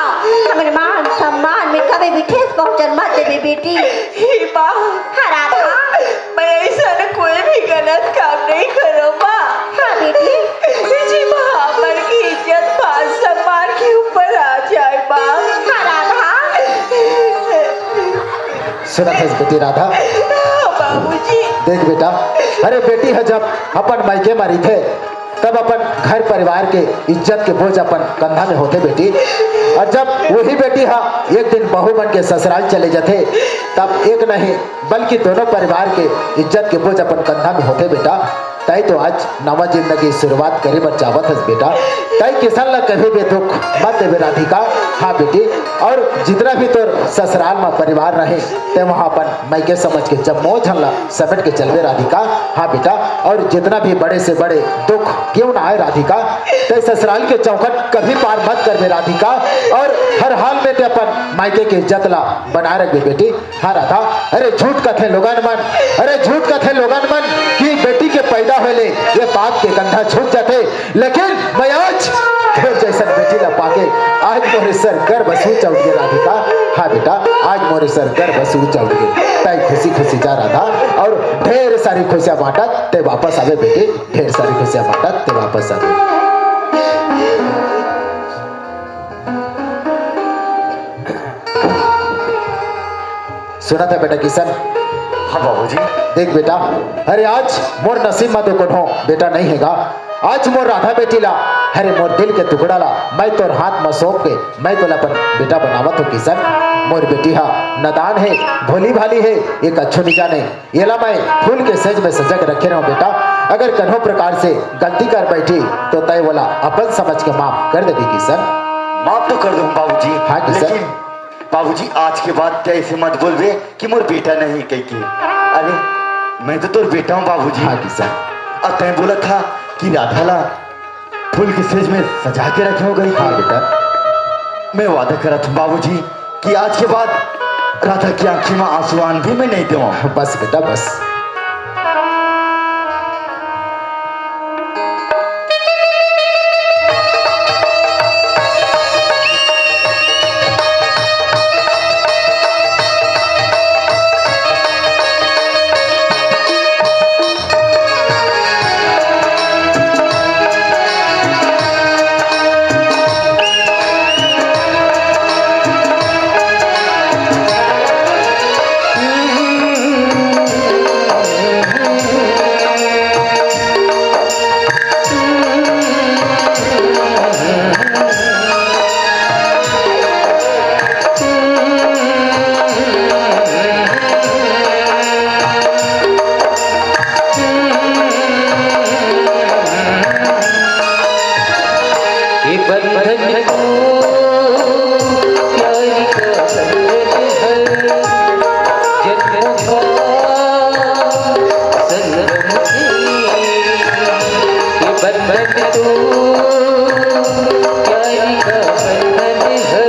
हमर मान सम्मान में कभी भी ठेस पहुँचन मत देबे बेटी। हे माँ। हाँ राधा। मैं ऐसा कोई भी गलत काम नहीं करो माँ। हाँ बेटी। जी माँ, हमर की इज्जत मान सम्मान के ऊपर आ जाए माँ। हाँ राधा। सुनत हस बेटी राधा? बाबूजी। देख बेटा, अरे बेटी ह जब अपन मायके म रहिथे, तब अपन घर परिवार के इज्जत के बोझ अपन कंधा में होथे बेटी। और जब वही बेटी ह एक दिन बहू बन के ससुराल चले जाथे, तब एक नहीं बल्कि दोनों परिवार के इज्जत के बोझ अपन कंधा में होथे बेटा। तय तो आज नवा जिंदगी शुरुआत करे बर चाहत हस बेटा, तय किसन ला कभी भी दुख मत देबे राधिका। हाँ बेटी, और जितना भी तोर ससुराल में परिवार रहे, ते वहाँ अपन मायके समझ के जम्मो झन ला समेट के चलबे राधिका। हाँ बेटा, और जितना भी बड़े से बड़े दुख क्यों ना आए राधिका, ते ससुराल के चौखट कभी पार मत करबे राधिका, और हर हाल में ते अपन मायके के इज्जत ला बनाए रखबे बेटी। हाँ राधा, अरे झूठ कथे लोगन मन, अरे झूठ कथे लोगन मन कि बेटी के पैदा होले ये पाप के गंधा छूट जाथे, लेकिन मैं आज तोर जैसन बेटी ला पाके आज मोरे सर गर्व से ऊंचा उठ गे राधिका। हाँ बेटा, आज मोरे सर गर्व से ऊंचा उठ गे। तय खुशी खुशी जा राधा, और ढेर सारी खुशियां बांटत ते वापस आबे बेटी, ढेर सारी खुशियां बांटत ते वापस आबे। सुनत हस बेटा किसन? हाँ बाबूजी। देख बेटा, अरे आज मोर नसीब में तो कोनो बेटा नहीं हे गा। आज मोर राधा बेटी ला, अरे मोर दिल के टुकड़ा ला मैं तोर हाथ में सौंप के मैं तोला अपन बेटा बनावत हों किसन। मोर बेटी हा नादान हे, भोली भाली हे, ये कछु नहीं जाने। एला मैं फूल के सेज में सजा के रखे रहों बेटा। अगर कन्हो प्रकार से गलती कर बैठी तो तय ओला अपन समझ के माफ कर देबे किसन। माफ तो कर दूं बाबूजी। हाँ किसन। लेकिन बाबूजी, आज के बाद तय ऐसे मत बोलबे कि मोर बेटा नहीं कह के। अरे, मैं तो तोर बेटा हूँ बाबूजी। हाँ किसन। और तय बोला था कि राधा ला फूल के सेज में सजा के रखे हों कह के। हाँ बेटा। मैं वादा करत हूँ बाबूजी कि आज के बाद राधा की आंखी में आंसू आन भी मैं नहीं देवां। बस बेटा बस। ये बंधन को प्यार का बंधन है, जन्मों का संगम भी। ये बंधन तो प्यार का बंधन है,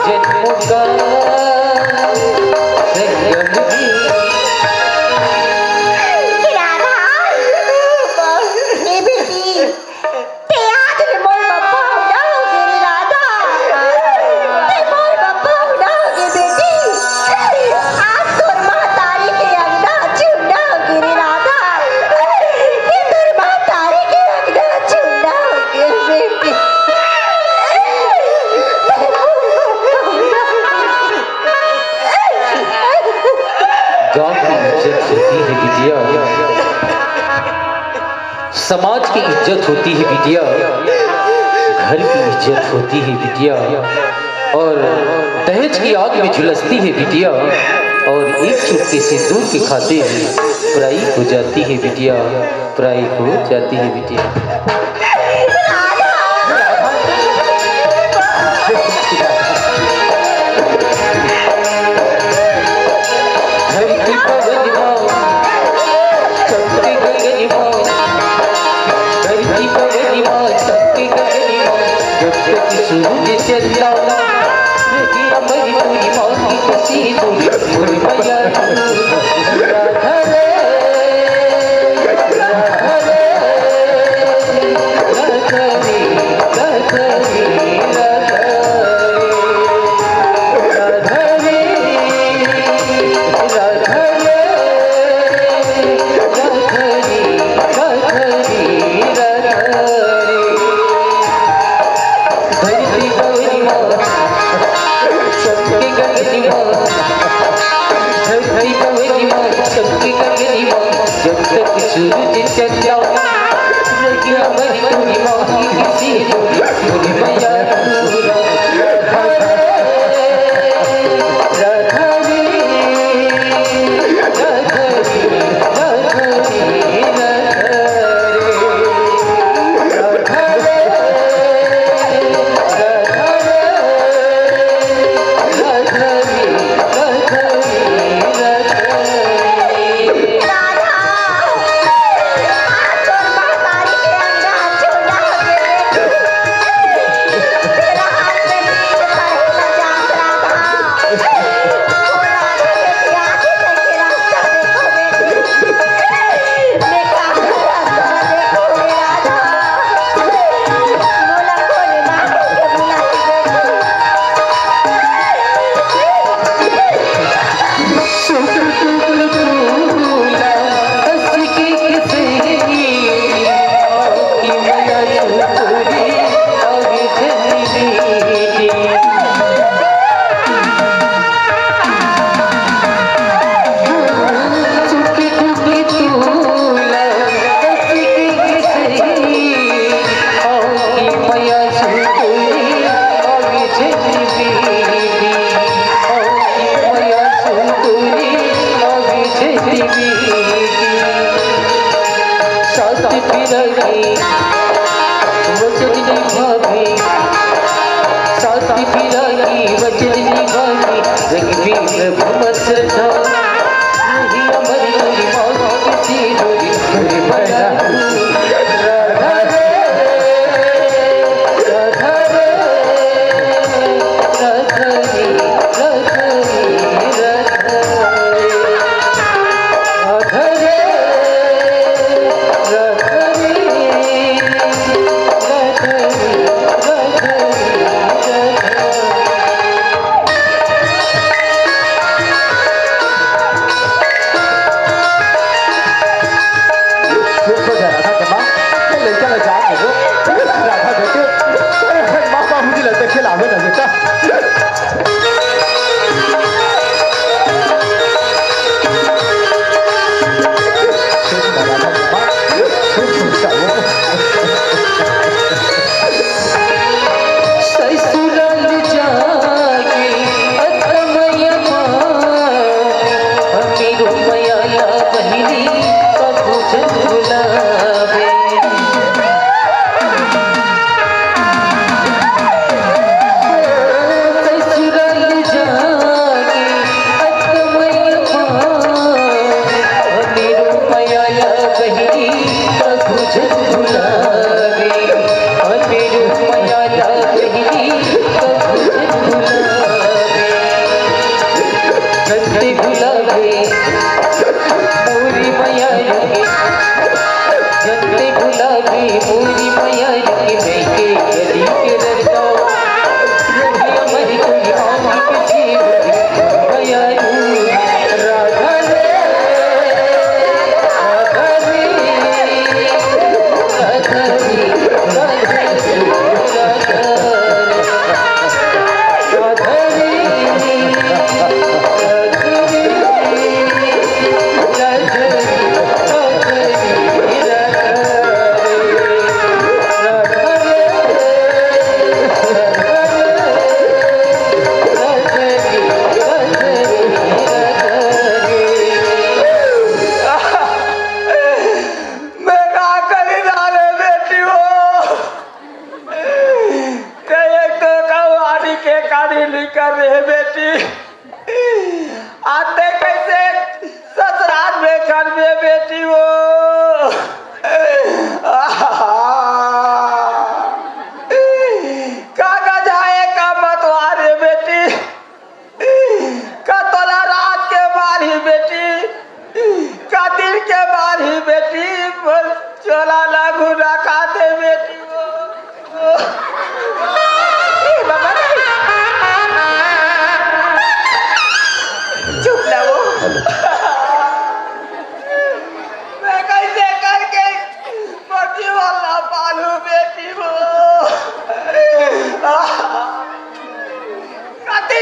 जन्मों का संगम भी। राधा, ये बेटी, ते आज ले मोर बप्पा हो जाओगे रे राधा। ते मोर बप्पा हो जाओगे बेटी। आज तोर महतारी के अंडा चुंडा होगे रे राधा। ते तोर महतारी के अंडा चुंडा होगे बेटी। गांव की इज्जत होती है बिटिया, समाज की इज्जत होती है बिटिया, घर की इज्जत होती है बिटिया, और दहेज की आग में झुलसती है बिटिया, और एक चुटकी सिंदूर के खातिर पराई हो जाती है बिटिया, पराई हो जाती है बिटिया। सूरज चंदा, रहिया मई पूरी मांगी कसी दूरी, मोर मैया तू। राधा रे, राधा रे, राधा रे, राधा रे, राधा रे, राधा रे, राधा रे, राधा रे। धरती पवनी माँ, सबके गगनी माँ। धरती पवनी माँ, सबके गगनी माँ। जब तक सूरज चंदा रही हमारी पूरी माँ, किसी दूरी, पूरी मैया तू। राधा रे, राधा रे, राधा रे, राधा रे। शांति पिराई वचन निभावे, शांति पिराई वचन निभावे, रघुवीर भूमत श्रद्धा। नहीं अमर कोई माँ किसी डोरी, डोरी बना। राधा रे, राधा रे, राधा रे, राधा रे, राधा रे। चुप हो जा राधा के माँ, ये लइका ला जान दे दो। राधा बेटी, अरे माँ बाबूजी ला देखे लावे ना बेटा। ससुराल जाके अतमय माँ, अमीरो मयाला बहिनी कभू झन भुलावे। ससुराल जाके अतमय माँ, अमीरो मयाला बहिनी कभू झन भुलावे। अमीरो मयाला बहिनी कभू झन भुलावे। झन ते भुलावे मोरी मयारी के, झन ते भुलावे मोरी मयारी के, मैं के गली के रस्ता। रोहिया मरी कोई आम के जीव मयारी। राधा रे, राधा रे, राधा रे, राधा रे, राधा रे। मैं का करी डाले बेटी हो। ते एक तो कवारी के काढ़ी निकर रहे बेटी, आते कैसे ससुराल में कर में बेटी हो। आहा। का का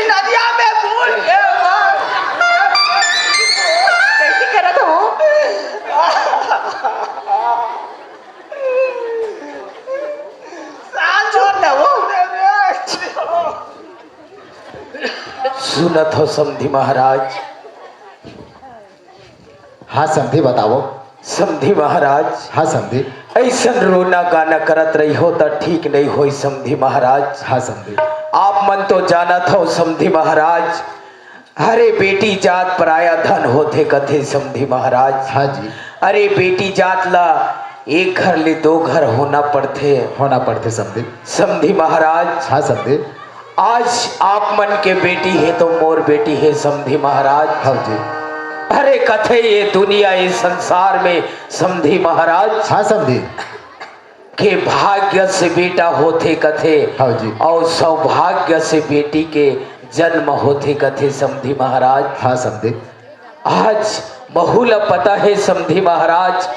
नदिया में भूल के मर। कैसे करत हो? साल छोड़ दे वो। सुनत हो समधी महाराज? हाँ समधी, बताओ। समधी महाराज, हाँ समधी। ऐसन रोना गाना करत रही हो त ठीक नहीं होई समधी महाराज। हाँ समधी। आप मन तो जानत हो समधी महाराज, अरे बेटी जात पराया धन होथे कथे समधी महाराज। हाँ जी। अरे बेटी जात ला एक घर ले दो घर होना पड़थे। होना पड़थे समधी। समधी महाराज। हाँ समधी। आज आप मन के बेटी हे तो मोर बेटी हे समधी महाराज। हाँ जी। अरे कथे ये दुनिया ये संसार में समधी महाराज। हाँ समधी। के भाग्य से बेटा होथे कथे। हाँ जी। और सौभाग्य से बेटी के जन्म होथे कथे समधी महाराज। हाँ समधी। आज महू ल पता हे समधी महाराज,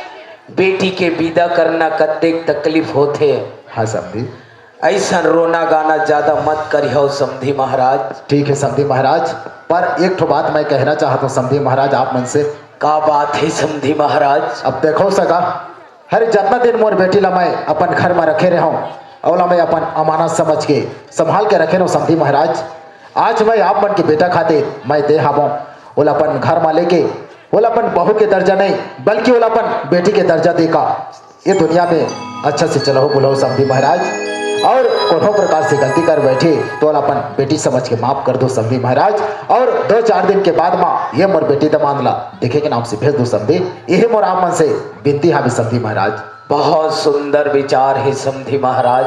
बेटी के विदा करना कतेक तकलीफ होथे। हाँ समधी। ऐसन रोना गाना ज्यादा मत करिहो समधी महाराज। ठीक है समधी महाराज, पर एक ठो बात मैं कहना चाहत हूँ समधी महाराज आप मन से। का बात है समधी महाराज? अब देखो सगा, हर जतना दिन मोर बेटी ला मैं अपन घर में रखे रहूं, ओला मैं अपन अमानत समझ के संभाल के रखे रहूं समधी महाराज। आज मैं आप मन के बेटा खातिर मैं दे हावों, ओला अपन घर में लेके ओला अपन बहू के दर्जा नहीं बल्कि ओला अपन बेटी के दर्जा दे का ये दुनिया में अच्छा से चलहो बुलहो समधी महाराज। और कोनो प्रकार से गलती कर बैठे तो ओला अपन बेटी समझ के माफ कर दो समधी महाराज। और दो चार दिन के बाद माँ ये मोर बेटी दमांद ला देखे के नाम से भेज दो समधी। यही मोर आप मन से बिनती हावे समधी महाराज। बहुत सुंदर विचार हे समधी महाराज।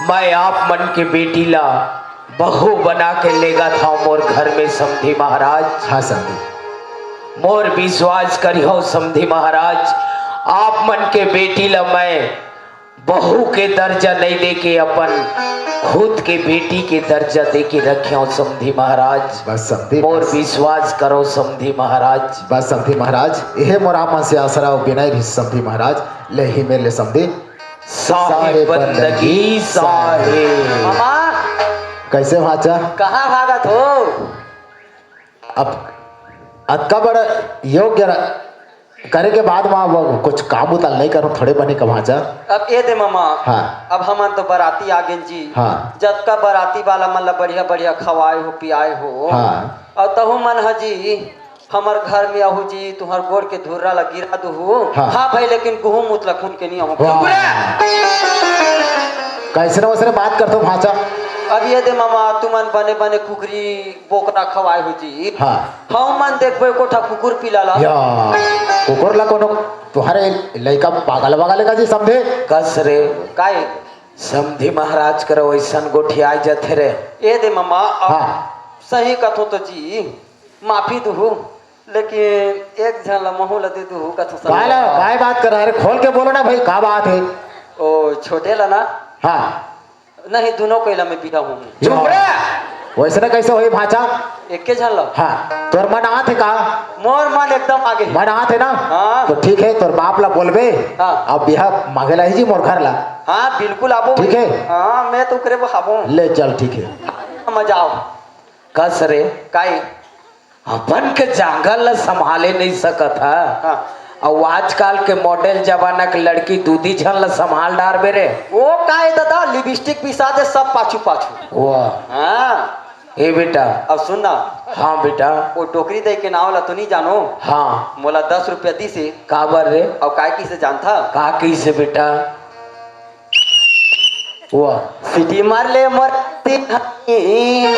मैं आप मन के बेटी ला बहू बना के लेगत हव मोर घर में समधी महाराज। हाँ समधी। मोर विश्वास करिहो समधी महाराज, आप मन के बेटी ला मैं बहू के दर्जा नहीं देके अपन खुद के बेटी के दर्जा देके रखे हव समधी महाराज। बस समधी, मोर बस। विश्वास करो समधी महाराज। बस समधी महाराज, यह मोर आप मन से आसरा अउ बिनय रहिस समधी महाराज। ले ही मेर ले समधी। साहेब साहेब बंदगी बंदगी साहेब। मामा, कैसे भांचा? कहाँ भागत हो? अब अतका बड़ा योग्य र-, करे के बाद मा वो कुछ काम उतल नहीं करो, थोड़े बने का भांचा। अब ए दे मामा, हाँ। अब हमन तो बराती आ गेन जी। हाँ। जतका बराती वाला मन ला बढ़िया बढ़िया खवाए हो, पियाए हो। हाँ। और तहु मन ह जी हमर घर में आहू जी, तुहर गोड़ के धुर्रा ला गिरा दूहू। हाँ। हाँ भाई, लेकिन गुहू मुत ला खून के नहीं आहू। वाह। कैसने वैसने बात करथो भांचा। अब ए दे मामा, तुमन बने बने कुकरी बोकरा खवाए हो जी। हाँ। हम मन देखबे कोठा कुकुर पिला ला। या, कुकुर ला कोनो तुहरे लइका पागल वागल का जी समधी? कस रे। काय? समधी महाराज करो वैसन गोठियाए जथे रे। ए दे मामा, अब हाँ। सही कथो तो जी। माफी दूहू, लेकिन एक झन ला महू ला दे दूहू, कछु काय ला, समझ। काय बात कर रहा है? खोल के बोलो ना भाई, का बात है? ओ, छोटे ला ना? हाँ। नहीं, दोनों कोई ला मैं बिया हूँ। चुप रे। वैसने कैसे होई भांचा? एक के झन ला? हाँ। तोर मन आत है का? मोर मन एकदम आगे। मन आत है ना? हाँ। तो ठीक है, तोर बाप ला बोलबे। हाँ। अब बिहा मांगे ला ही जी मोर घर ला। हाँ, बिल्कुल आबो ठीक भाई। है। हाँ, मैं तो ओकरे बहाबो। ले चल, ठीक है। मजा आओ। कस रे। काई? अपन के जांगर ल संभाले नहीं सकत ह। हाँ। अउ आजकल के मॉडल जमाना के लड़की दूदी झन ल संभाल डारबे रे। ओ काय दादा, लिपस्टिक बिसा दे सब पाछू पाछू। वाह। हाँ। ए बेटा। अब सुन ना। हाँ बेटा। वो डोकरी दई के नाव ला तो नहीं जानो? हाँ। मोला दस रुपया दिसे। काबर रे? अउ काय किसे जानथा? का किसे बेटा? वाह। सिटी मार ले मोर ऐसी धाई,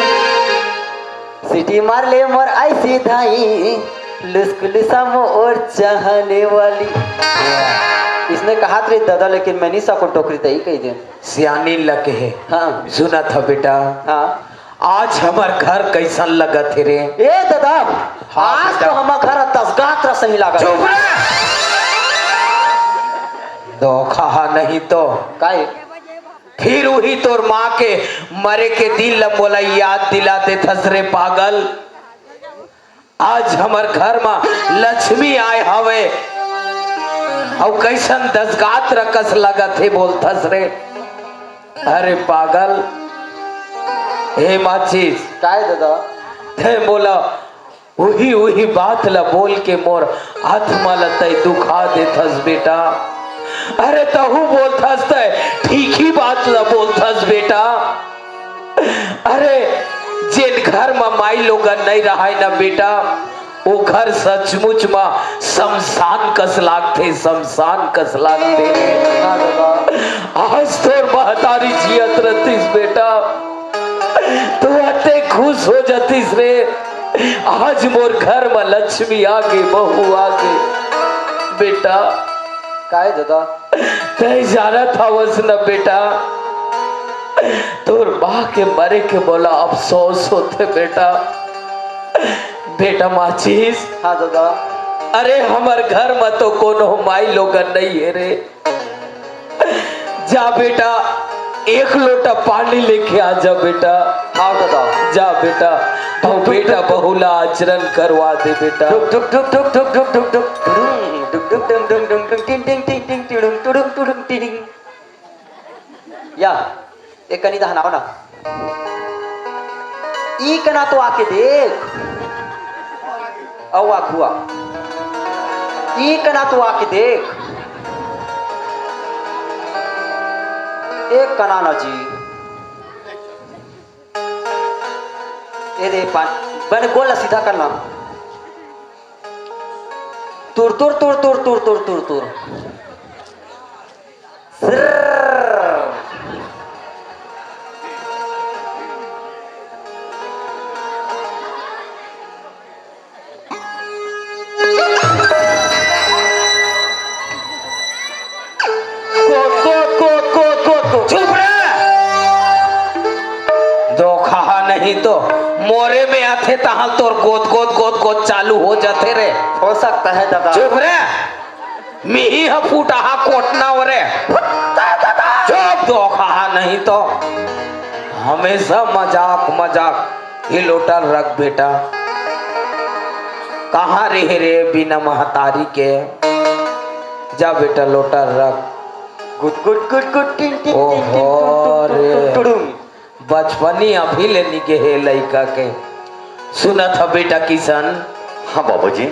सिटी मार ले मोर ऐसी धाई, लुसकुलिसा मोर चाहने वाली। इसने कहा रे दादा, लेकिन मैं नहीं सको टोकरी दई कही दे। सियानी लगे है। हाँ। सुना था बेटा। हाँ। आज हमर घर कैसन लगत हे रे? ए दादा, हाँ, आज बेटा। तो हमर घर दसगात रह सही लागत। चुप रह। धोखा नहीं तो। काहे? फिर वही तोर माँ के मरे के दिन ल मोला याद दिला देथस रे पागल। आज हमर घर म लक्ष्मी आए हवे, अउ कैसन दसगात रकस लगत हे बोलथस रे। अरे पागल, हे माचिस, काय दादा? तैं मोला उही उही बात ला बोल के मोर आत्मा ला तैं दुखा देथस बेटा। अरे तहू बोलथस तैं ठीक ही बात ला बोलथस बेटा। अरे जेन घर म माई लोगन नइ रहय न बेटा, ओ घर सचमुच म शमशान कस लागथे, शमशान कस लागथे। हाँ दादा। आज तोर महतारी जियत रहतिस बेटा, तो अते खुश हो जातिस रे। आज मोर घर म लक्ष्मी आगे, बहू आगे। बेटा, काय दादा? तैं जानत हवस न बेटा, तोर माँ के मरे के मोला अफसोस होथे बेटा। बेटा माचिस। हाँ दादा। अरे हमर घर म तो कोनो माई लोगन नइ हे रे। जा बेटा, एक लोटा पानी लेके आ जा बेटा। हाँ दादा। जा बेटा, तू बेटा बहू ला आचरण करवा दे बेटा। डुक डुक डुक डुक डुक डुक डुक डुक। डुक डुक डुम डुम डुम डुम टिंग टिंग टिंग टिंग टिड़ुम टुडुम टुडुम टिड़िंग। या, एक कनी दहनाओ ना। ई कना तो आके देख। अउ आघुआ। ई कना तो आके देख। एक कना ना जी। ए दे पान। बन गोल सीधा करना। तुर तुर तुर तुर तुर तुर तुर तुर। सिर्र। को, को, को, को, को, को। चुप रह। धोखा नहीं तो मोरे में आथे तहां तोर गोद, गोद, गोद, गोद चालू हो जाथे रे। हो सकता है दादा। चुप रह। मिही ह फूटाहा कोटना ओरे। चुप, धोखाहा नहीं तो। हमेशा मजाक, मजाक। ये लोटा रख बेटा। कहाँ रहे रे बिना महतारी के? जा बेटा, लोटा रख। गुट, गुट, गुट, गुट, टिन, टिन, टिन, टिन, ओहो टुन, टुन, टुन, रे। टुन, टुन। बचपनी अभी ले निगे हे लइका के। सुनत ह बेटा किशन? हाँ बाबूजी।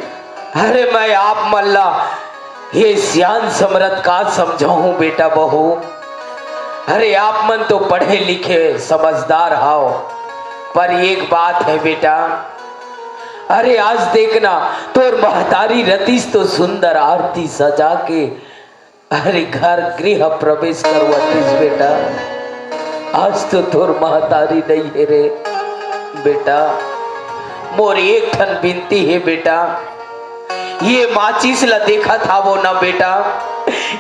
अरे मैं आप मन ला ये सियान समरत का समझाहूं बेटा बहू। अरे आप मन तो पढ़े लिखे समझदार हव, पर एक बात है बेटा, अरे आज देखना तोर महतारी रतिस तो सुंदर आरती सजा के अरे घर गृह प्रवेश करवातिस बेटा, आज तो तोर महतारी नइ हे रे। बेटा मोर एक ठन बिनती हे बेटा, ये माचिस ला देखत हावो ना बेटा,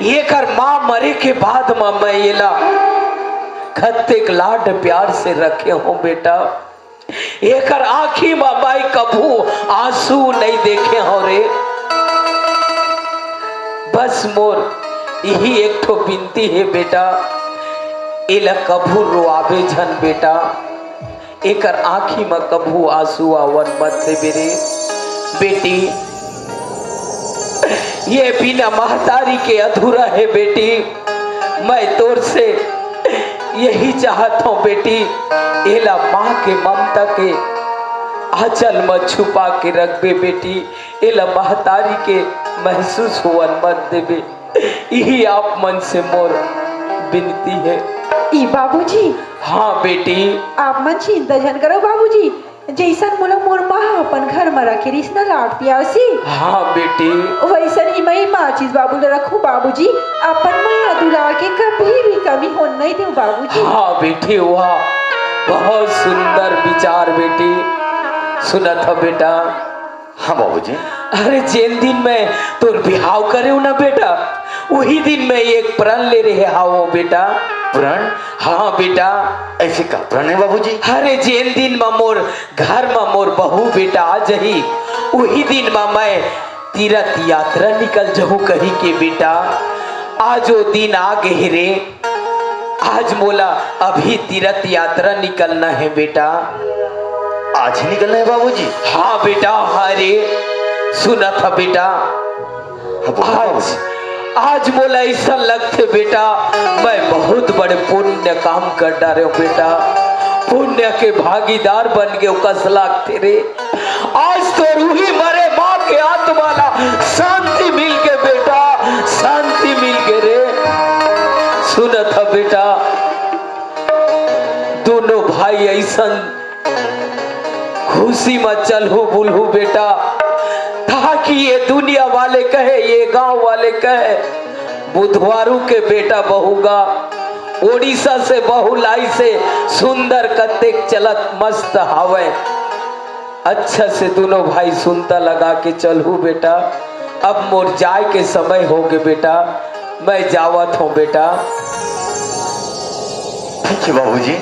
एकर माँ मरे के बाद म मैं एला खत्तेक लाड प्यार से रखे हों बेटा। एकर आँखी म मैं कभू आंसू नइ देखे हंव रे। बस मोर इही एक ठो बिनती हे बेटा, एला कभू रोआबे झन बेटा, एकर आँखी म कभू आंसू आवन मत देबे रे। बेटी, ये बिना महतारी के अधूरा हे बेटी। मैं तोर से यही चाहत हंव बेटी, एला माँ के ममता के आंचल म छुपा के रखबे बेटी, एला महतारी के महसूस होवन मत देबे। इही आप मन से मोर बिनती हे। ई बाबूजी। हाँ बेटी। आप मन चिंता झन करो बाबूजी, जइसन मोला मोर माँ ह अपन घर म रखे रिहिस न लाड़ प्यार से। हाँ बेटी। वइसन ही मैं माचिस बाबू ल रखूं बाबूजी। अपन मया दुलार के कभी भी कमी होन नइ देव बाबूजी। हाँ बेटी, वाह, बहुत सुंदर विचार बेटी। सुनत ह बेटा? हाँ बाबूजी। अरे जेन दिन मैं तोर बिहाव करेंव ना बेटा, उही दिन मैं एक प्रण ले रहे हावों बेटा। प्रण? हाँ बेटा। ऐसे का प्रण है बाबूजी? अरे जेन दिन म मोर घर म मोर बहू बेटा आ जही, उही दिन म मैं तीरथ यात्रा निकल जहूं कही के बेटा। आज ओ दिन आ गे हे रे। आज मोला अभी तीरथ यात्रा निकलना हे बेटा। आज ही निकलना है बाबूजी? हाँ बेटा, हाँ रे। सुनत ह बेटा, हाँ, बोलो आज, बाबूजी। आज मोला अइसन लगथे बेटा, मैं बहुत बड़े पुण्य काम कर डारेंव बेटा। पुण्य के भागीदार बन के कस लागथे रे। आज तो रूही मरे माँ के आत्मा ला शांति मिल के बेटा, शांति मिल के रे। सुनत ह बेटा, दोनों भाई ऐसन खुशी म चलहू बुलहू बेटा, ताकि ये दुनिया वाले कहे, ये गांव वाले कहे, बुधवारू के बेटा बहू गा, ओडिशा से बहू लाई से सुंदर कतेक चलत मस्त हावय। अच्छा से दोनों भाई सुनता लगा के चलहू बेटा। अब मोर जाय के समय होगे बेटा, मैं जावत हूँ बेटा। ठीक है बाबूजी,